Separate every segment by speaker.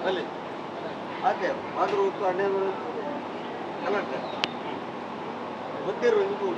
Speaker 1: ಅಲ್ಲಿ ಹಾಗೆ ಮಾತ್ರ ಉಪ್ಪು ಅಣ್ಣೆ ಕಲರ್ಟ ಗೊತ್ತಿರು ಇಂಕು.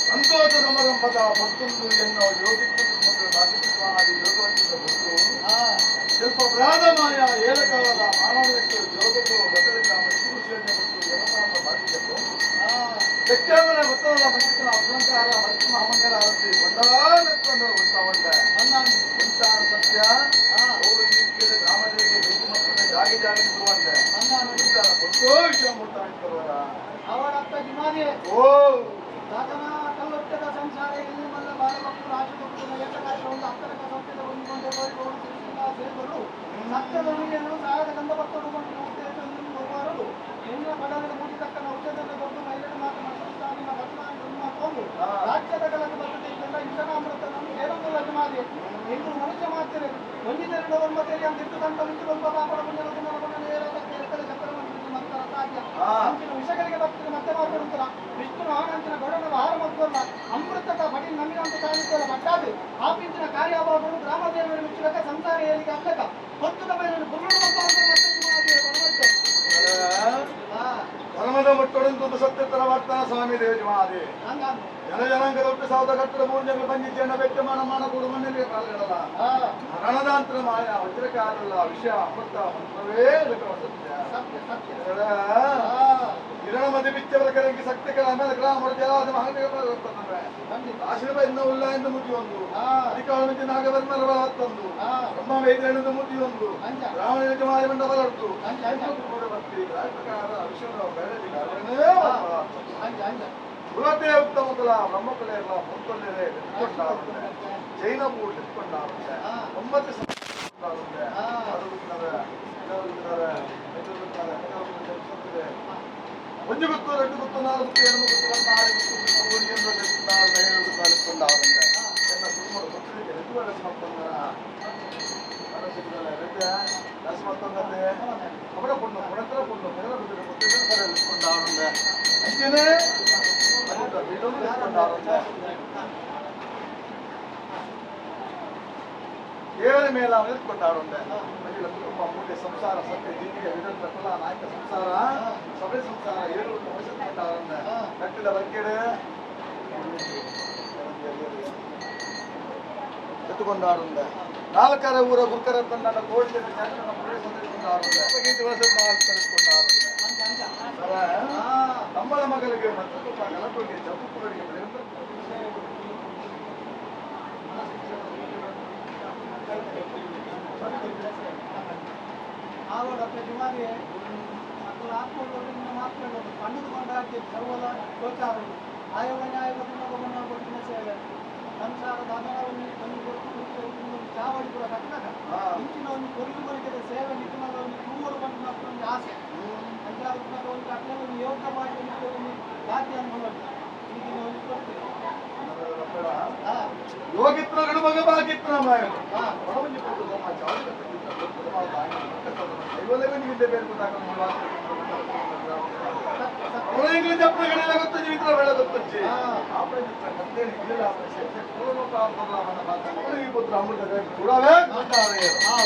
Speaker 2: ಸಂತೋಷ ಸಮಾರಂಭದ ಪತ್ತೊಂದು ಎನ್ನೋ ಯೋಗಿತ್ತು ಸ್ವಲ್ಪ ಏಳಕಾಲದ ಮಾನವಕ್ಕೆ ಜೋಗಕ್ಕೂ ಬದಲಿತ ಮೈಸೂರು ಸೇನೆ ಮತ್ತು ಜನತಾಂಬ ಬಾಧಿಸಿತ್ತು. ಕೆಟ್ಟವನ ಗೊತ್ತಲ್ಲ ಮಂಚಿತನ ಅಲಂಕಾರ ಮಂಚ ಮಹಾಮಂಗಲ ಆರತಿ ಕೊಂಡಾನತ್ಕೊಂಡು ಉಂಟಾವಂಡ ಉಂಟಾನ ಸತ್ಯ ಅವರು ಜೀವಿಗೆ ಗ್ರಾಮದೇವಿಗೆ ಭೇಟಿ ಮಕ್ಕಳ ಜಾಗೆ ಜಾಗೆ ನಿಂತುವಂಡ ಉಂಟಾನ ಕೊಟ್ಟೋ ವಿಷಯ ಮುಟ್ಟಾಣಿತ್ತವರ
Speaker 3: ಅವರತ್ತ ಜಿಮಾದೆ
Speaker 2: ಓ
Speaker 3: ಸಾಧನ ಕಲ್ಲೊಟ್ಟದ ಸಂಸಾರ ಇಲ್ಲಿ ಮಲ್ಲ ಬಾಲಭಕ್ತರು ರಾಜಭಕ್ತರು ಏಕಕಾಶ ಒಂದು ಹತ್ತರಕ ಸತ್ಯದ ಹೊಂದಿಕೊಂಡೆ ಕೋರಿಕೊಂಡು ಸಿರಿಸಿಲ್ಲ ಸೇವರು ಸತ್ಯದ ನುಡಿಯನ್ನು ಸಹಾಯದ ಗಂಧ ಭಕ್ತರು ಹೋಗಬಾರದು ನಿನ್ನ ಪಡಲಿನ ಮೂಡಿ ತಕ್ಕನ ಔಷಧದ ದೊಡ್ಡ ಮೈಲಿನ ಮಾತು ಮನಸ್ಸುತ್ತಾ ನಿಮ್ಮ ಪದ್ಮಾನ ತೋಂದು ರಾಜ್ಯದ ಕಲಕ ಬದ್ಧತೆ ಇದ್ದಂಡ ಇಷನಾಮೃತನನ್ನು ಏನೊಂದು ಯಜಮಾದೆ ಎಂದು ಮನುಷ್ಯ ಮಾತ್ರೆ ಒಂದಿದೆರಡು ಒಂಬತ್ತೇರಿ ಅಂತ ಇಟ್ಟು ತಂತ ಮಿಂಚು ಬಂಪ ಪಾಪಡ ಪುಣ್ಯನ ಪುಣ್ಯನ ಪುಣ್ಯನ ಏರಾದಕ್ಕೆ ಎತ್ತರೆ ಚಕ್ರ ಮಂತ್ರ ಸಾಧ್ಯ ಅಂಚಿನ ವಿಷಗಳಿಗೆ ಭಕ್ತರು ಮತ್ತೆ ಮಾತಾಡುತ್ತರ ವಿಷ್ಣು ಆನಂತಿನ ಗೌಡನ ಆಹಾರ ಮಕ್ಕಳಲ್ಲ ಅಮೃತದ ಬಡಿ ನಮಿನಂತ ಸಾಧಿಸಲ್ಲ ಬಟ್ಟಾದು ಆಪಿಂಚಿನ ಕಾರ್ಯಭಾವಗಳು ಗ್ರಾಮದೇವರ ಮಿಚ್ಚುಲಕ ಸಂಸಾರ ಏಳಿಗೆ ಅಲ್ಲಕ ಹೊತ್ತದ ಮೇಲೆ ಗುರುಳು
Speaker 2: ಧರ್ಮದ ಮಟ್ಟೊಡಂತದ್ದು ಸತ್ಯ ತರವಾಗ್ತಾನ ಸ್ವಾಮಿ ದೇವ ಜಮಾದೆ ಜನ ಜನಾಂಗದ ಒಟ್ಟು ಸಾವಿರದ ಕಟ್ಟಡ ಮೂರು ಬಂದಿದ್ದೆಣ್ಣ ಬೆಟ್ಟ ಮಾನ ಮಾನ ಕೊಡು ಮಣ್ಣಲ್ಲಿ ಕಾಲುಗಳಲ್ಲ ರಣದಾಂತರ ಮಾಯ ವಜ್ರಕಾರಲ್ಲ ವಿಷಯ ಅಮೃತ ಮಂತ್ರವೇ ಸತ್ಯ
Speaker 3: ಸತ್ಯ ಸತ್ಯ
Speaker 2: ಕಿರಣ ಮದಿ ಬಿಚ್ಚವರ ಕರಂಗಿ ಸಕ್ತಿಗಳ ಆಮೇಲೆ ಗ್ರಾಮರ ಜಲಾದ ಮಹಾದೇವ ಆಶೀರ್ವಾದ ಇನ್ನ ಉಲ್ಲ ಎಂದು ಮುಗಿಯೊಂದು ಅಧಿಕಾರ ಮಿಂಚಿ ನಾಗವರ್ಮರ ಬಲವತ್ತೊಂದು ಬ್ರಹ್ಮ ವೇದೆಳೆಂದು ಮುಗಿಯೊಂದು ರಾವಣ ಯಜಮಾನ ಮಂಡ ಬಲರ್ತು ಕುಲತೆ ಉತ್ತಮ ಕುಲ ಬ್ರಹ್ಮಕುಲ ಇಲ್ಲ ಪೊತ್ತೊಲ್ಲೆರೆ ಎತ್ಕೊಂಡಾಗುತ್ತೆ ಜೈನ ಮೂಡ್ ಎತ್ಕೊಂಡಾಗುತ್ತೆ ಒಂಬತ್ತು ಆಗುತ್ತೆ ಒಂದು ಗೊತ್ತು ಎರಡು ಗೊತ್ತು ನಾಲ್ಕು ಗೊತ್ತು ಎರಡು ಗೊತ್ತು ನಾಲ್ಕು ಗೊತ್ತು ಮೂರು ಎಂದು ನಾಲ್ಕು ಐದು ಎತ್ಕೊಂಡಾಗುತ್ತೆ ಎಲ್ಲ ಕುಟುಂಬದ ಭಕ್ತರಿಗೆ ರೆಡ್ಡು ರಸಮತ್ತಂಗರ ರಸಮತ್ತಂಗತೆ ಅವರ ಪೊಣ್ಣು ಕೊಡತರ ಪೊಣ್ಣು ಮೇಲ ಬಿದ್ದರೆ ಗೊತ್ತಿದ್ದರೆ ಸರ ಎತ್ಕೊಂಡಾರುಂಡೆ ಅಂಚನೆ ಬಿಡೋದು ಎತ್ಕೊಂಡಾರುಂಡೆ ಕೇವಲ ಮೇಲೆ ಅವನು ಎತ್ಕೊಂಡಾರುಂಡೆ ಮಹಿಳೆ ಕುಟುಂಬ ಮೂಲೆ ಸಂಸಾರ ಸತ್ಯ ಜೀವಿಗೆ ವಿದಂತ ಕುಲ ನಾಯಕ ಸಂಸಾರ ಸಭೆ ಸಂಸಾರ ಏಳು ವಯಸ್ಸು ಕಟ್ಟಿದ ಬರ್ಕೇಡು ಎತ್ತುಕೊಂಡಾರುಂಡೆ ನಾಲ್ಕರ ಊರ ಗುರುಕರ ತನ್ನ ಕೋಟಿ ತಮ್ಮಳ ಮಗಳಿಗೆ ಮತ್ತು ಗಲಭೆಗೆ ಜಬ್ಬುಗಳಿಗೆ
Speaker 3: ಆವಡ ಜುಮಾರಿ ಮಕ್ಕಳು ಆತ್ಮಗಳು ಮಾತ್ಕೊಂಡು ಪಣ್ಣದ ಕೊಂಡಾಡ್ತಿ ಸರ್ವದ ಗೋಚಾರರು ಆಯೋಗ ನ್ಯಾಯ ಕೊಟ್ಟಿನ ಸೇವೆ ಸಂಸಾರದ ಅಗಲವನ್ನು ಒಂದು ಕೊಟ್ಟು ಚಾವಡಿ ಕೂಡ ಕಟ್ಟಕ ಇಂಚಿನ ಒಂದು ಕೊರಗು ಕೊರಗಿದ ಸೇವೆ ನಿಖಿಮದ ಒಂದು ತೂವರು ಬಂದು ಮಕ್ಕಳೊಂದು ಆಸೆ ಅಂಚಾದ ಒಂದು ಕಟ್ಟಲೆ ಒಂದು ಯೋಗ ಮಾಡಿ ಒಂದು ಜಾತಿ ಅನುಭವ ಈಗಿನ ಒಂದು ಕೊಡ್ತೀವಿ
Speaker 2: ಯೋಗಿತ್ರ ಮಗ ಬಾಗಿತ್ರ ಅಮೃತ
Speaker 3: ಆ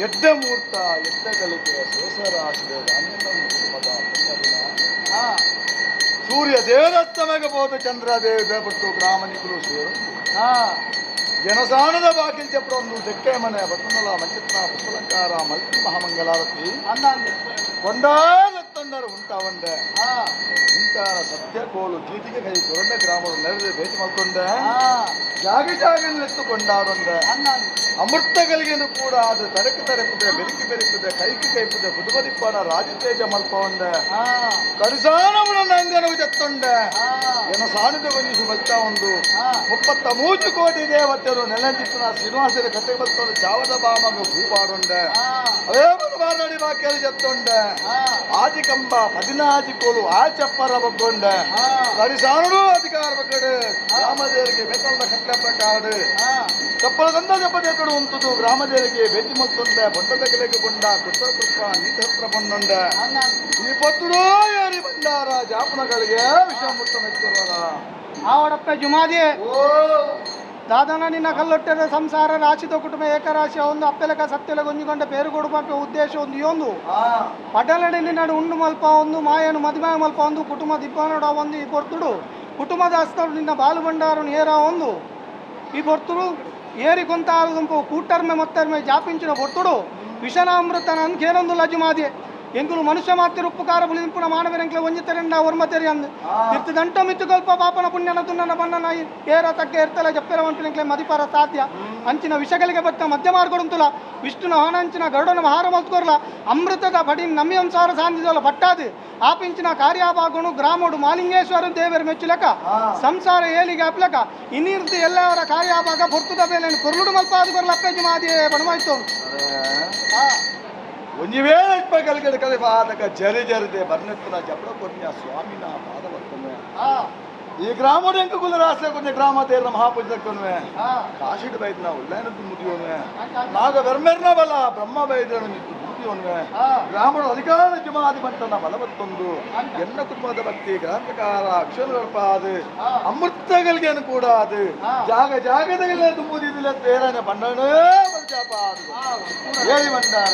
Speaker 2: ಎಡ್ಡ ಮೂರ್ತ ಎಡ್ಡ ಗಳಿಗೆ ಶೇಷರಾಶಿದ ಕುಟುಂಬದ ಪುಣ್ಯದಿನ ಸೂರ್ಯ ದೇವರಸ್ತಮಗೆ ಹೋದ ಚಂದ್ರ ದೇವ ಪಟ್ಟು ಗ್ರಾಮನಿಕರು ಸೇರು ಜನಸಾನದ ಬಾಕಿಲ್ ಚಪ್ಪಡೊಂದು ತೆಕ್ಕೆ ಮನೆ ಬತ್ತನಲ ಮಂಚಿತ್ನ ಪುಷ್ಪಲಂಕಾರ ಮಲ್ತಿ ಮಹಾಮಂಗಲಾರತಿ ಕೊಂಡಾಲತ್ತೊಂಡರು ಉಂಟಾವಂಡೆ ಉಂಟಾನ ಸತ್ಯ ಕೋಲು ಜೀತಿಗೆ ಕೈ ಕೊರಂಡ ಗ್ರಾಮರು ನೆರೆದು ಭೇಟಿ ಮಲ್ಕೊಂಡೆ ಜಾಗ ಜಾಗನೆತ್ತು ಕೊಂಡಾಡೊಂಡೆ ಅಮೃತಗಳಿಗೇನು ಕೂಡ ಅದು ತರಕು ತರಪುದೆ ಬೆರಿಕಿ ಬೆರಿಪುದೆ ಕೈకి ಕೈಪುದೆ ಕುಟುಂಬದಿಪ್ಪನ ರಾಜತೇಜ ಮಲ್ಪವಂಡೆ ಕರಿಸಾನವನ ಅಂಗನವು ಜತ್ತೊಂಡೆ ಜನ ಸಾಣಿದ ಗೊಂಜಿಸು ಬಲ್ತಾ ಒಂದು 33 ಕೋಟಿ ದೇವತೆಯರು ನೆಲಂಚಿತ್ತನ ಶ್ರೀನಿವಾಸರ ಕತೆ ಬರ್ತೊಂಡು ಚಾವದ ಬಾಮಗ ಭೂಪಾಡೊಂಡೆ ಅವೇ ಬಾರಡಿ ಬಾಕಿಯಲ್ಲಿ ಜತ್ತೊಂಡೆ ಆಜಿ ಕಂಬ 14 ಕೋಲು ಆ ಚಪ್ಪರ ಬಗ್ಗೊಂಡೆ ಕರಿಸಾನುಡು ಅಧಿಕಾರ ಬಗ್ಗಡು ಗ್ರಾಮದೇವರಿಗೆ ಬೆತ್ತಲದ ಕಟ್ಲೆ ಪ್ರಕಾರಡು ಚಪ್ಪಲ ಗಂಧ ಜಪದೇಕಡು ಉಂಟುದು ಗ್ರಾಮದೇವರಿಗೆ ಭೇಟಿ ಮತ್ತೊಂದೆ ಬೊಂಡದ ಕೆಲೆಗೆ ಬೊಂಡ ಕೃತ ಕೃಪ ನೀತಹತ್ರ ಬೊಂಡೊಂಡೆ ಈ ಪತ್ತುಡೋ ಯಾರಿ ಬಂಡಾರ ಜಾಪನಗಳಿಗೆ ವಿಷಮೃತ ಮೆಚ್ಚುವರ
Speaker 3: ಆವಡಪ್ಪ ಜುಮಾದಿ ದಾದನ ನಿನ್ನ ಕಲ್ಲೊಟ್ಟೆದ ಸಂಸಾರ ರಾಶಿದ ಕುಟುಂಬ ಏಕರಾಶಿಯ ಒಂದು ಅಪ್ಪೆಲಕ ಸತ್ಯಲ ಗೊಂಜಿಕೊಂಡ ಪೇರು ಕೊಡುಪಕ್ಕ ಉದ್ದೇಶ ಒಂದು ಒಂದು ಪಟಲಡಿ ನಿನ್ನಡು ಉಂಡು ಮಲ್ಪ ಒಂದು ಮಾಯನು ಮದುಮಾಯ ಮಲ್ಪ ಒಂದು ಕುಟುಂಬ ದಿಬ್ಬನಡ ಒಂದು ಈ ಪೊರ್ತುಡು ಕುಟುಂಬದ ಅಸ್ತರು ನಿನ್ನ ಬಾಲು ಬಂಡಾರು ನೇರ ಒಂದು ಈ ಪೊರ್ತುಡು ಏರಿ ಕೊಂತ ಆರುದುಂಪು ಕೂಟರ್ಮೆ ಮತ್ತರ್ಮೆ ಜಾಪಿಂಚಿನ ಪೊರ್ತುಡು ವಿಷನಾಮೃತನ ಅಂಕೇನೊಂದು ಲಜುಮಾದಿ ಎಂಕುಲು ಮನುಷ್ಯ ಮಾತ್ರ ಉಪ್ಪುಕಾರ ಬುಲಿಂಪುನ ಮಾನವರೆಂಕ್ಲೆ ಒಂಜಿತರೆಂಡ ಒರ್ಮತೆರಿ ಅಂದು ತಿರ್ತು ದಂಟೋ ಮಿತ್ತುಕೊಲ್ಪ ಪಾಪನ ಪುಣ್ಯನ ತುನ್ನನ ಬಣ್ಣನ ಏರ ತಕ್ಕ ಎರ್ತಲ ಜಪ್ಪೆರ వంటినಂಕ್ಲೆ ಮದಿಪಾರ ಸಾಧ್ಯ ಅಂಚಿನ ವಿಷಗಳಿಗೆ ಬತ್ತ ಮಧ್ಯ ಮಾರ್ಗೊಡುಂತುಲ ವಿಷ್ಣುನ ಹಾನಂಚಿನ ಗರುಡನ ಮಹಾರ ಮಲ್ತ್ಕೊರ್ಲ ಅಮೃತದ ಬಡಿ ನಮ್ಮಿ ಸಂಸಾರ ಸಾಂದಿದೊಲ ಪಟ್ಟಾದು ಆಪಿಂಚಿನ ಕಾರ್ಯಾಭಾಗುಣು ಗ್ರಾಮೋಡು ಮಾಲಿಂಗೇಶ್ವರ ದೇವರ ಮೆಚ್ಚುಲಕ ಸಂಸಾರ ಏಲಿಗೆ ಅಪ್ಲಕ ಇನ್ನಿರ್ದು ಎಲ್ಲವರ ಕಾರ್ಯಾಭಾಗ ಪೊರ್ತುದ ಬೇಲೆ ಪೊರ್ಲುಡು ಮಲ್ಪಾದು ಕೊರ್ಲ ಅಪ್ಪೆಜಿ ಮಾದಿಯೇ ಬಣಮಾಯ್ತು
Speaker 2: ಒಂಜಿ ವೇಳೆ ಕಲ್ಗಡೆ ಕಲೆ ಬಾಧಕ ಜರಿ ಜರಿದೆ ಬರ್ನೆತ್ತನ ಜಪಡ ಕೊನ್ಯ ಸ್ವಾಮಿನ ಪಾದ ಬರ್ತನೆ ಈ ಗ್ರಾಮದ ಎಂಕುಲ ರಾಷ್ಟ್ರ ಕೊನ್ಯ ಗ್ರಾಮ ತೇರ್ನ ಮಹಾಪೂಜೆ ಕೊನ್ವೆ ಕಾಶಿಡು ಬೈದ್ನ ಉಳ್ಳಾಯನದ್ದು ಮುದಿಯೋನ್ವೆ ನಾಗ ಬೆರ್ಮೆರ್ನ ಬಲ ಬ್ರಹ್ಮ ಬೈದ್ರನು ನಿಂತು ಮುದಿಯೋನ್ವೆ ಗ್ರಾಮದ ಅಧಿಕಾರ ಜುಮಾದಿ ಬಂಟನ ಬಲವತ್ತೊಂದು ಎನ್ನ ಕುಟುಂಬದ ಭಕ್ತಿ ಗ್ರಾಮಕಾರ ಅಕ್ಷರಪಾದು ಅಮೃತಗಳಿಗೇನು ಕೂಡ ಅದು ಜಾಗ ಜಾಗದಲ್ಲೇ ಮುದಿದಿಲ್ಲ ತೇರನೆ ಬಣ್ಣನೇ ಬಂಜಾಪ ಅದು ಹೇಳಿ ಬಂಡಾರ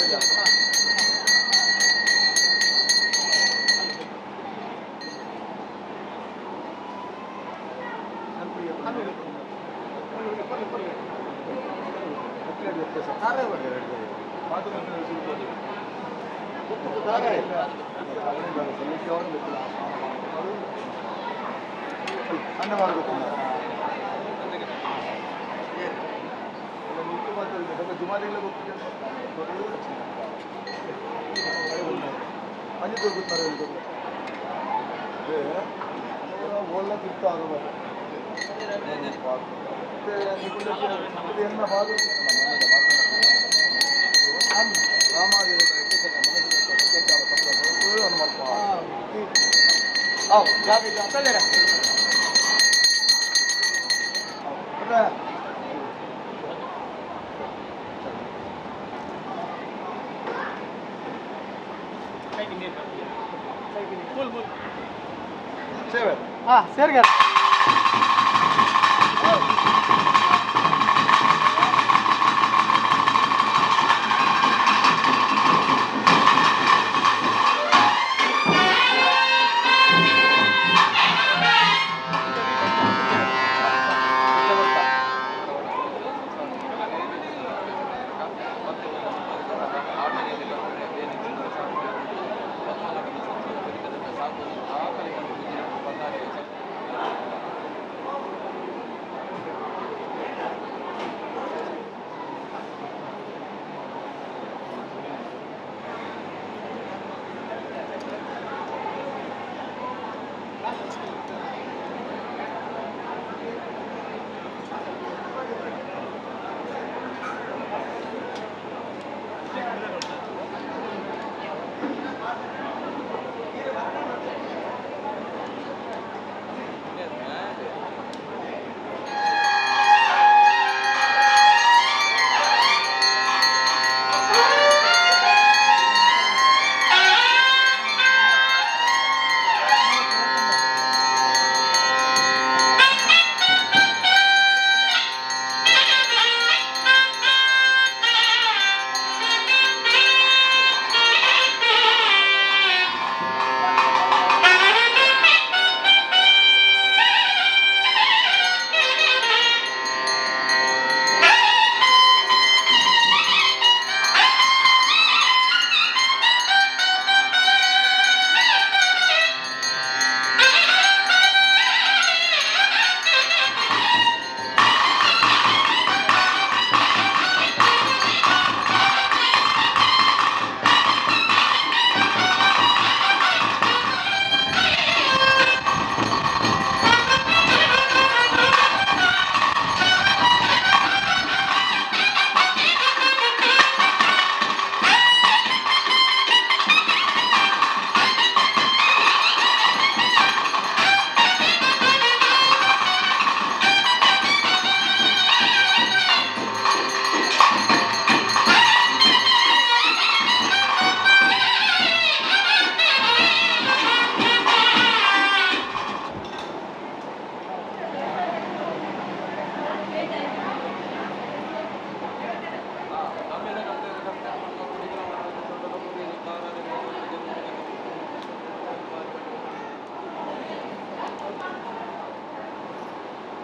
Speaker 3: ಸೇರ್ಗಾರ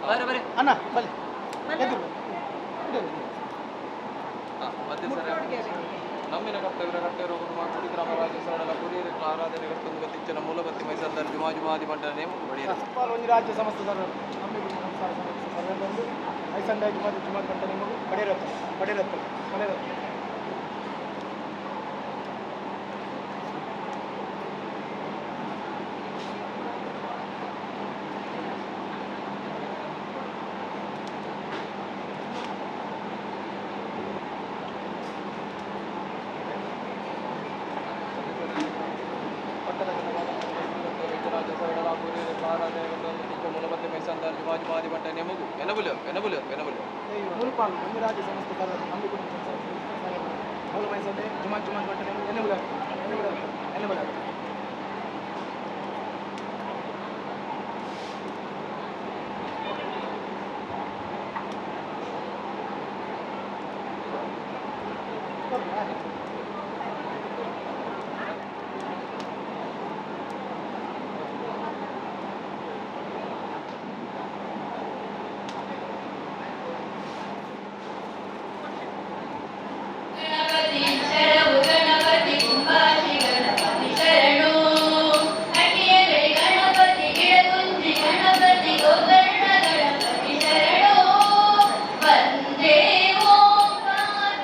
Speaker 3: ಅಣ್ಣ ಬಲೆ
Speaker 4: ನಮ್ಮಿನ ಕರ್ತವ್ಯ ಕಟ್ಟೆರೋಗು ಕುಡಿ ಗ್ರಾಮ ರಾಜ್ಯ ಕುರಿಯರ ಆರಾಧನೆ ಕರ್ತೊಂದು ಮೂಲಬತ್ತಿ ಮೈಸೂರು ಜುಮಾ ಜುಮಾದಿ ಮಂಡಲ ನೇಮ ಬಡಿಯರು
Speaker 3: ಒಂಜಿ ರಾಜ್ಯ ಸಮಸ್ತ ಸರ್ ನಂಬಿ ಸಂಸಾರ ಸಮಸ್ತ ಸರ್ವೆ ಬಂದು ಮೈಸಂಡ ಜುಮಾದಿ ಜುಮಾದಿ ಮಂಡಲ ನೇಮಗು ಬಡಿಯರತ್ತ ಬಡಿಯರತ್ತ ಬಡಿಯರತ್ತ ರಾಜ್ಯ ಸಮಸ್ತ ನಂಬಿ ಮೂಲ ಮೈಸಂಡೆ ಜುಮಾ ಜುಮಾದಿ ಮಂಡಲ ನೇಮಗು ಎನೆಬುಲ ಎನೆಬುಲ ಎನೆಬುಲ
Speaker 5: ಗಣಪತಿ ಕುಂಬಾಶಿ ಗಣಪತಿ ಶರಣು ಅಟ್ಟಿಯಗಳಿ ಗಣಪತಿ ಗಿಡಗುಂಜಿ ಗಣಪತಿ ಗೋಕರ್ಣ ಗಣಪತಿ ಶರಣು ವಂದೇ ಓಂಕಾರ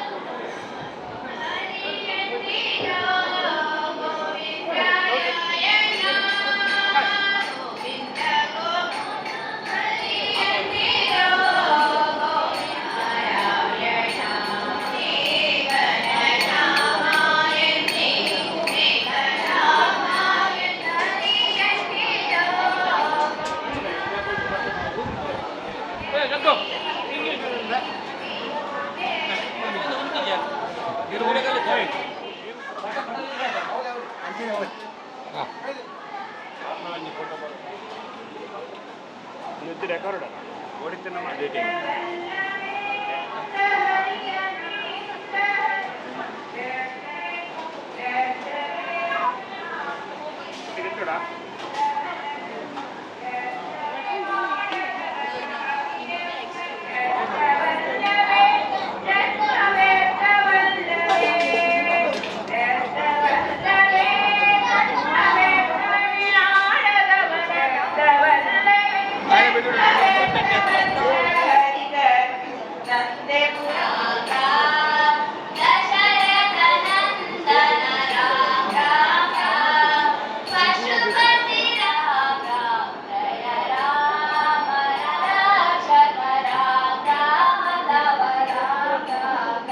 Speaker 5: ಗೋವಿಂದ ದಶರಥ ನಂದನ ರಾಮ ರಾಮ ಪಶುಪತಿ ರಾಮ ಜಯ ರಾಮ ರಕ್ಷಕ ರಾಮ ರಾಮ ತವ ರಾಮ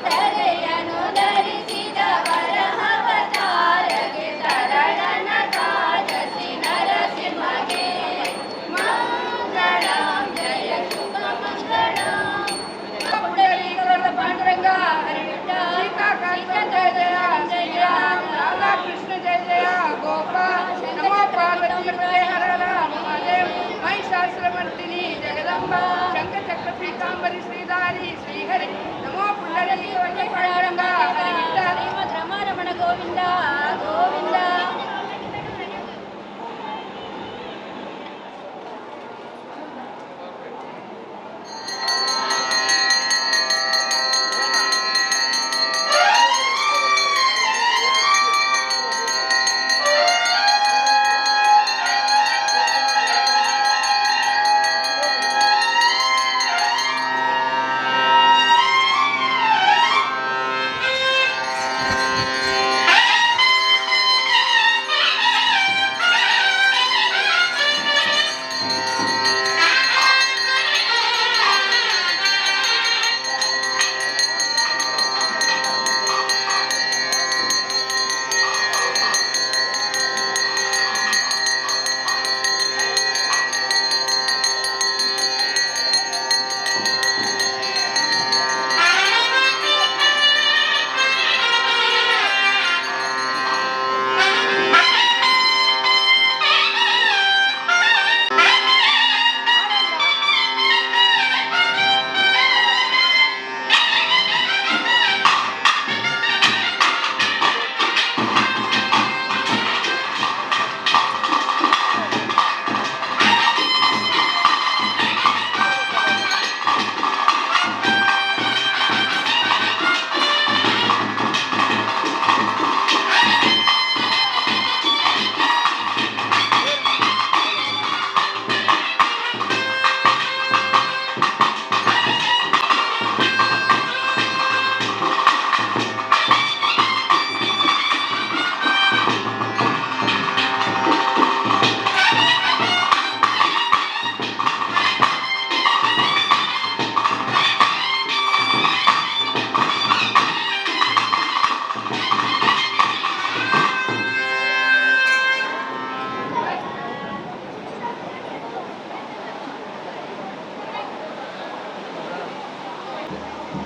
Speaker 5: ತರೆಯನು ಧರಿಸಿದ ವರಹವತಾರಗೆ ತರಳನ ತಾಜಸಿ ನರಸಿಂಹಗೆ ಮಂಗಳಂ ಜಯ ಶುಭ ಮಂಗಳಂ.
Speaker 6: ಪಾಂಡುರಂಗ ಜಯ ಜಯ ಶ್ರೀರಾಮ್ ರಾಧಾಕೃಷ್ಣ ಜಯ ಜಯ ಗೋಪಾಲ್ ನಮೋ ಪಾರ್ವತಿ ಹರ ಹರ ಮಹಾದೇವ್ ಮಹಿಷಾಸುರಮರ್ದಿನಿ ಜಗದಂಬ ಶಂಖಚಕ್ರ ಪೀತಾಂಬರಿ ಶ್ರೀಧಾರಿ ಶ್ರೀಹರಿ ನಮೋ ಪುಂಡರೀಕ ಪಾಂಡುರಂಗ ಹರಿವಿಟ್ಟ
Speaker 5: ಶ್ರೀಮದ್ ರಮಾರಮಣ ಗೋವಿಂದ ಗೋವಿಂದ.
Speaker 6: ಿ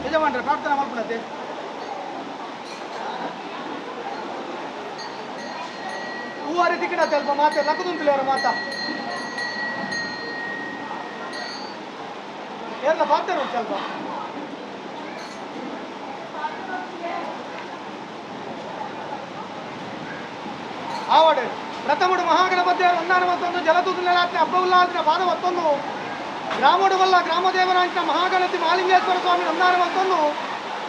Speaker 3: ಯಜಮಾನ್ರೆ ಪ್ರಾರ್ಥನೆ ಮಲ್ಪುನತೆ ಹೂವಾರಿ ತಿಕ್ಕಿಡತ್ತೆ ಅಲ್ಪ ಮಾತೆ ಲಕ್ಕದುಂತುಲೇರ ಮಾತ ಏರ್ಲ ಪಾತೆ ಉಂಟು ಅಲ್ಪ ಆವಡೆ ಪ್ರಥಮಡು ಮಹಾಗಣಪತಿಯ ಒಂದಾನ ಮತ್ತೊಂದು ಜಲತೂತು ನೆಲಾತ್ನ ಹಬ್ಬ ಉಲ್ಲಾದಿನ ಪಾದ ಮತ್ತೊಂದು ಗ್ರಾಮಡು ಬಲ್ಲ ಗ್ರಾಮದೇವರಾಂಚ ಮಹಾಗಣತಿ ಮಹಾಲಿಂಗೇಶ್ವರ ಸ್ವಾಮಿ ಒಂದಾನ ಮತ್ತೊಂದು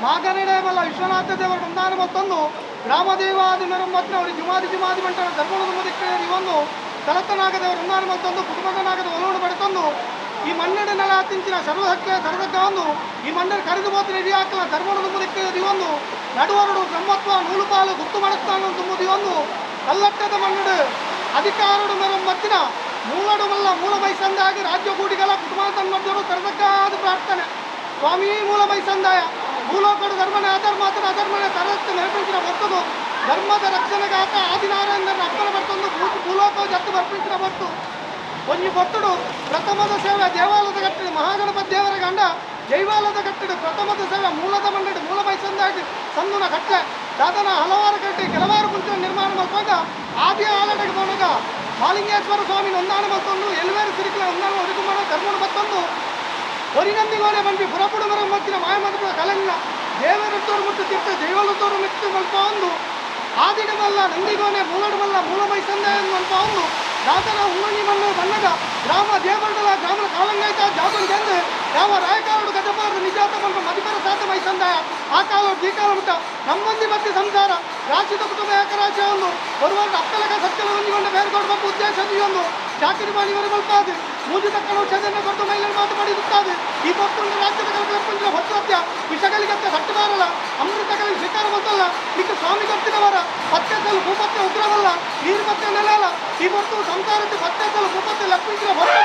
Speaker 3: ಮಾಗನಿಡೆ ಬಲ್ಲ ವಿಶ್ವನಾಥ ದೇವರ ಒಂದಾನ ಮತ್ತೊಂದು ಗ್ರಾಮದೇವಾದಿ ಮೆರಮ್ಮತ್ತಿನ ಅವರು ಜುಮಾದಿ ಜುಮಾದಿ ಮಂಟನ ಧರ್ಮದ ಮುದಿಕ್ಕೇರಿ ಒಂದು ತಲತನಾಗದವರು ಒಂದಾನ ಮತ್ತೊಂದು ಕುಟುಂಬದನಾಗದ ಒಲೋಡು ಪಡೆತೊಂದು ಈ ಮನ್ನಡ ನೆಲ ತಿಂಚಿನ ಸರ್ವಹಕ್ಕೆ ಸರ್ವಕ್ಕೆ ಒಂದು ಈ ಮಣ್ಣು ಕರೆದು ಹೋತಿನ ಇಡೀ ಹಾಕಲ ಧರ್ಮದ ಮುದಿಕ್ಕೇರಿ ಒಂದು ನಡುವರುಡು ಬ್ರಹ್ಮತ್ವ ನೂಲುಪಾಲು ಗುತ್ತು ಮಾಡುತ್ತಾನು ತುಂಬುದಿ ಒಂದು ಕಲ್ಲಟ್ಟದ ಮಣ್ಣುಡು ಅಧಿಕಾರಡು ಮೆರಮ್ಮತ್ತಿನ ಮೂಲಡು ಮಲ್ಲ ಮೂಲ ಮೈಸಂದಾಗಿ ರಾಜ್ಯ ಕೂಡಿಗಳ ಕುಟುಂಬ ತನ್ಮಧ್ಯರು ತರತಕ್ಕಾದ ಪ್ರಾರ್ಥನೆ. ಸ್ವಾಮಿ ಮೂಲ ಮೈಸಂದಾಯ ಭೂಲೋಕಡು ಧರ್ಮನೆ ಅಧರ್ಮಾತನ ಅಧರ್ಮನೆ ತರತ್ತ ನೆರಪಿಂಚಿನ ಹೊರ್ತದು ಧರ್ಮದ ರಕ್ಷಣೆಗಾತ ಆದಿನಾರಾಯಣನ ಅಪ್ಪನ ಬರ್ತೊಂದು ಭೂಲೋಕ ಜತ್ತು ಬರ್ಪಿಂಚಿನ ಹೊರ್ತು ಒಂಜಿ ಭಕ್ತುಡು ಪ್ರಥಮದ ಸೇವೆ ದೇವಾಲಯದ ಕಟ್ಟಡ ಮಹಾಗಣಪತಿ ದೇವರ ಗಂಡ ಜೈವಾಲದ ಕಟ್ಟಡ ಪ್ರಥಮದ ಸೇವೆ ಮೂಲದ ಮಂಡಳಿ ಮೂಲ ಮೈಸಂದಾಗಿ ಸಂದುನ ಕಟ್ಟೆ ದಾದನ ಹಲವಾರು ಕಟ್ಟಿ ಕೆಲವಾರು ಮುಂಚಿನ ನಿರ್ಮಾಣ ಮಲ್ಪಾಗ ಆದಿ ಆಲಡೆಗೆ ಪೋನಗ ಮಾಲಿಂಗೇಶ್ವರ ಸ್ವಾಮಿ ನೊಂದಾಣ ಮತ್ತೊಂದು ಎಲ್ವೇರು ಸಿರಿಕಲ ಒಂದಾಣ ಒದುಕುಮಾಡ ಧರ್ಮನ ಮತ್ತೊಂದು ಒರಿನಂದಿಗೋನೆ ಬಂದು ಪುರಪುಡು ಮರ ಮತ್ತಿನ ಮಾಯಮಂತ್ರ ಕಲಂಗ ದೇವರತ್ತೋರು ಮುಟ್ಟು ತಿಟ್ಟ ದೈವಲತ್ತೋರು ಮಿಟ್ಟು ಮಲ್ಪ ಒಂದು ಆದಿಡಮಲ್ಲ ನಂದಿಗೋನೆ ಮೂಲಡಮಲ್ಲ ಮೂಲ ಮೈಸಂದ ಮಲ್ಪ ಒಂದು ದಾತನ ಉಮ್ಮನಿ ಮಣ್ಣು ಬಣ್ಣಗ ಗ್ರಾಮ ದೇವರಡಲ ಗ್ರಾಮದ ಕಾಲಂಗಾಯ್ತ ಜಾತನ್ ಚೆಂದು ಯಾವ ರಾಯಕಾರಡು ಗಜಪಾರಡು ನಿಜಾತ ಮಲ್ಪ ಮದಿಪರ ಸಾತ ಮೈಸಂದಾಯ ಆ ಕಾಲ ಈ ಕಾಲ ಮುಟ್ಟ ನಮ್ಮಂದಿ ಮತ್ತೆ ಸಂಸಾರ ರಾಶಿದ ಕುಟುಂಬ ಏಕರಾಶಿ ಒಂದು ಬರುವಾಗ ಅಪ್ಪಲಕ ಸತ್ಯಲ ಹೊಂದಿಕೊಂಡ ಬೇರೆ ಕೊಡಬೇಕು ಉದ್ದೇಶ ಒಂದು ಚಾಕರಿ ಮಾಡಿ ಮಲ್ಪಾದು ಮೂಜಿ ತಕ್ಕಣ ಔಷಧಿಯನ್ನು ಕೊಟ್ಟು ಮೈಲನ್ನು ಮಾತು ಪಡೆಯುತ್ತಾರೆ. ಈ ಭಕ್ತರು ರಾಜ್ಯದ ಕಲ್ಪನೆ ಹೊತ್ತತ್ಯ ವಿಷಗಳಿಗತ್ತೆ ಸಟ್ಟುಗಾರಲ್ಲ ಅಮೃತಗಳಿಗೆ ಸ್ವೀಕಾರ ಬಂತಲ್ಲ ಮಿಕ್ಕ ಸ್ವಾಮಿ ಗೊತ್ತಿನವರ ಪತ್ತೆಸಲು ಭೂಪತ್ತೆ ಉಗ್ರವಲ್ಲ ನೀರು ಪತ್ತೆ ನೆಲಲ್ಲ ಈ ಹೊತ್ತು ಸಂಸಾರಕ್ಕೆ ಪತ್ತೆಸಲು ಭೂಪತ್ತೆ ಲಕ್ಷ್ಮೀ ಹೊತ್ತು.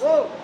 Speaker 3: ಓ.